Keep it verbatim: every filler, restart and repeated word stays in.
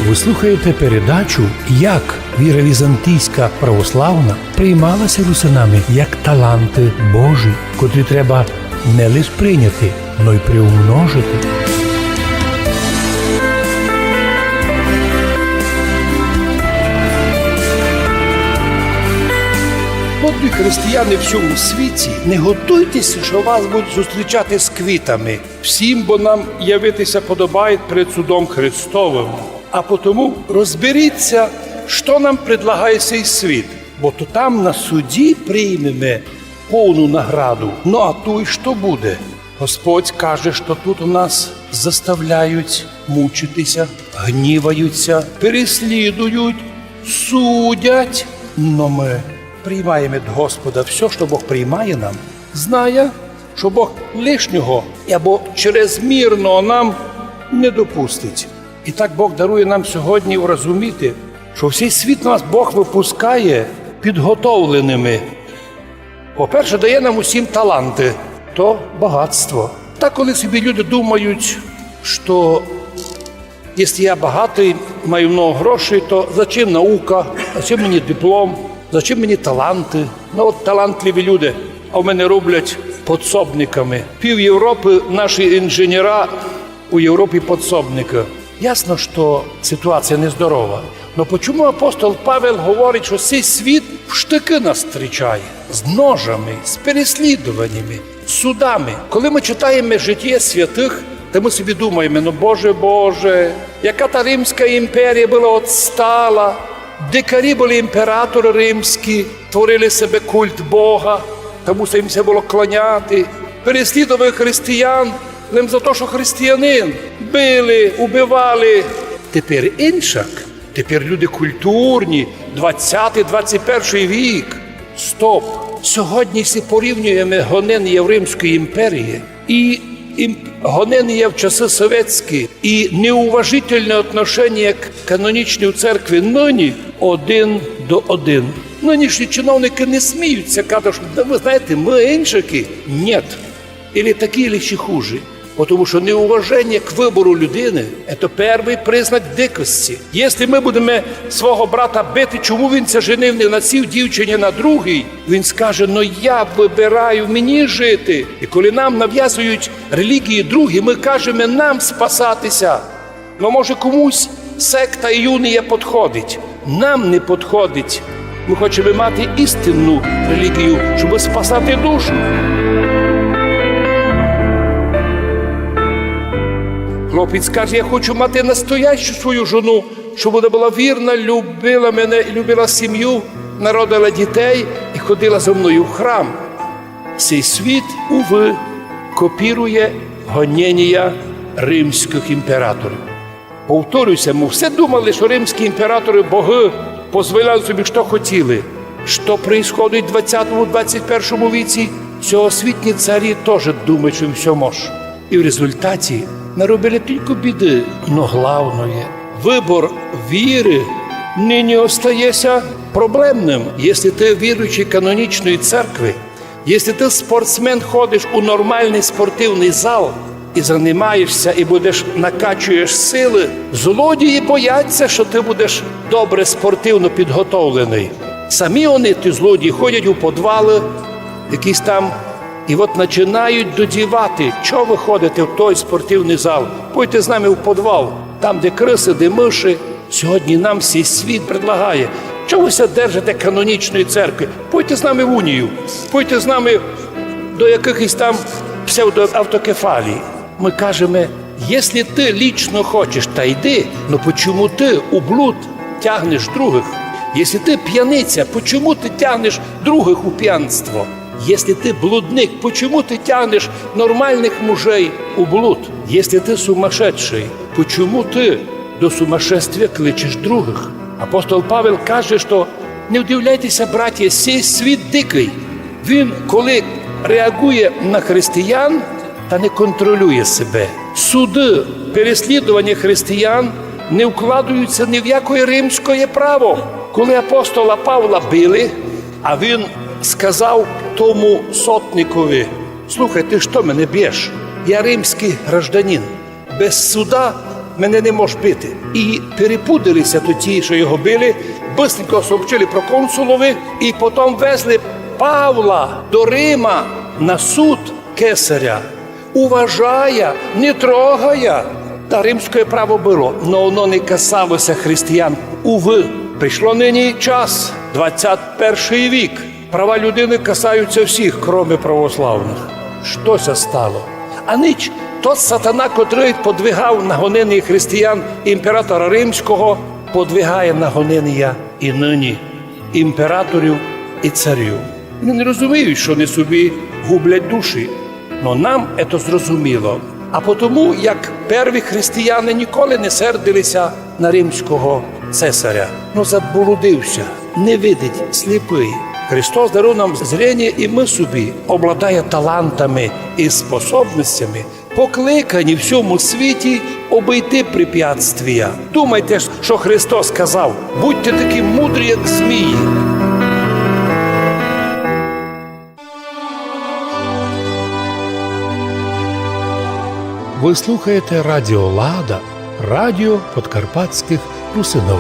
Ви слухаєте передачу, як віра візантійська православна приймалася русинами як таланты Божі, котрі треба не лиш прийняти, но й приумножити. Добрі християни в всьому світі, не готуйтеся, що вас будуть зустрічати з квітами. Всім бо нам явитися подобає перед судом Христовим. А потому розберіться, що нам предлагає сей світ. Бо то там на суді приймеме повну награду. Ну а туй што буде? Господь каже, што тут у нас заставляють мучитися, гніваються, переслідують, судять. Но мы приймаєме від Господа всьо, што Бог приймає нам, зная, што Бог лишнього або чрезмірного нам не допустить. І так Бог дарує нам сьогодні урозуміти, што всей світ нас Бог выпускає підготовлеными. По-перше, дає нам усім таланты, то богатство. Так, коли собі люди думають, што якщо я багатый, маю много грошей, то зачем наука, зачем мені диплом, зачем мені таланты? Ну, от талантливі люди, а в мене роблять подсобниками. Пів Європы наші інженера у Європі подсобникы. Ясно, што ситуація нездорова. Но почому апостол Павел говорить, што сей світ в штыкы нас зустрічає? З ножами, з переслідованнями, з судами. Коли мы читаєме житіє святых, та мы собі думаєме: «Ну, Боже, Боже, яка та Римська імперія была отстала, дикарі были імператоры римські, творили себе культ Бога, та мусили їм ся было кланяти, переслідовали християн лем за то, што християнин, били, убивали». Тепер иншак. Тепер люди культурні, двадцятый, двадцять першый вік. Стоп! Сьогодні, якщо порівнюєме гонення в Римської імперії і ім-, гонення в часы совєтські, і неуважительне отношення к канонічній церкві нині один до один. Нынішні чиновники не сміють ся казати, што: «Да вы знаєте, мы иншаки». Нет. Или такі, или ще хуже. Потому што неуваження к выбору людины — это первый признак дикости. Якщо мы будеме свого брата бити, чому він ся женив не на сій дівчині, а на другій, він скаже: «Но я выбираю, мені жити». І коли нам навязують релігії другі, мы кажеме: «Нам спасати ся». Но, може, комусь секта Іунія подходить. Нам не подходить. Мы хочеме мати істинну релігію, щоб спасати душу. Хлопець каже: «Я хочу мати настоящу свою жону, щоб вона была вірна, любила мене і любила сім'ю, народила дітей і ходила зо мною в храм». Сей світ, увы, копірує гонення римськых імператорів. Повторюся, мы все думали, што римські імператоры, богы, позволяли собі, што хотіли. Што происходить в двадцятому, двадцять першому віці? Сьогосвітні царі тоже думають, што їм всьо мож. І в результаті наробили тілько біды. Но главноє, выбор віры нині остає ся проблемным. Якщо ты віруючий канонічної церкви, якщо ты спортсмен, ходиш у нормалный спортивный зал і занимаєш ся, і будеш, накачуєш силы, злодії боять ся, што ты будеш добре спортивно підготовленый. Самі они, ті злодії, ходять у подвалы якісь там, і от начинають додівати: «Чого вы ходите в той спортивный зал? Пойте з нами в подвал, там, де крысы, де мыші». Сьогодні нам сей світ предлагає: «Чого вы ся держите канонічної церкви? Пойте з нами в унію, пойте з нами до якыхось там псевдоавтокефалій». Мы кажеме: «Якщо ты лично хочеш, та йди, но почому ты у блуд тягнеш другых? Якщо ты п'яниця, почому ты тягнеш другых у п'янство? Якщо ты блудник, почому ты тягнеш нормалных мужей у блуд? Якщо ты сумасшедший, почому ты до сумасшествия кличеш другых?» Апостол Павел каже, што не удивляйте ся, братя, сей світ дикый. Він, коли реагує на християн, та не контролює себе. Суды, переслідованя християн не вкладують ся ні в якоє римськоє право. Коли апостола Павла били, а він сказав тому сотникові: «Слухай, ты што мене бєш? Я римськый гражданин. Без суда Мене не мож бити. І перепудили ся тоті, што його били, быстренько сообщили проконсулови, і потом везли Павла до Рима на суд кесаря. Уважая, не трогая. Та римськоє право было, но воно не касало ся християн. Увы, прийшло нині час, двадцять першый вік. Права людины касаються всіх, кроме православных. Што ся стало? А нич, тот сатана, котрый подвигав на гоненя християн імператора римського, подвигає на гоненя і нині імператорів і царів. Вони не розуміють, што вони собі гублять душі. Но нам ето зрозуміло. А потому, як перві християни ніколи не сердили ся на римського цесаря. Но заблудив ся, не видить, сліпый. Христос дарує нам зрення, і мы собі, обладая талантами і способностями, покликані в сьому світі обыйти препятствія. Думайте, што Христос казав: «Будьте такі мудрі, як змії». Вы слухаєте Радіо Лада, радіо подкарпатськых русинов.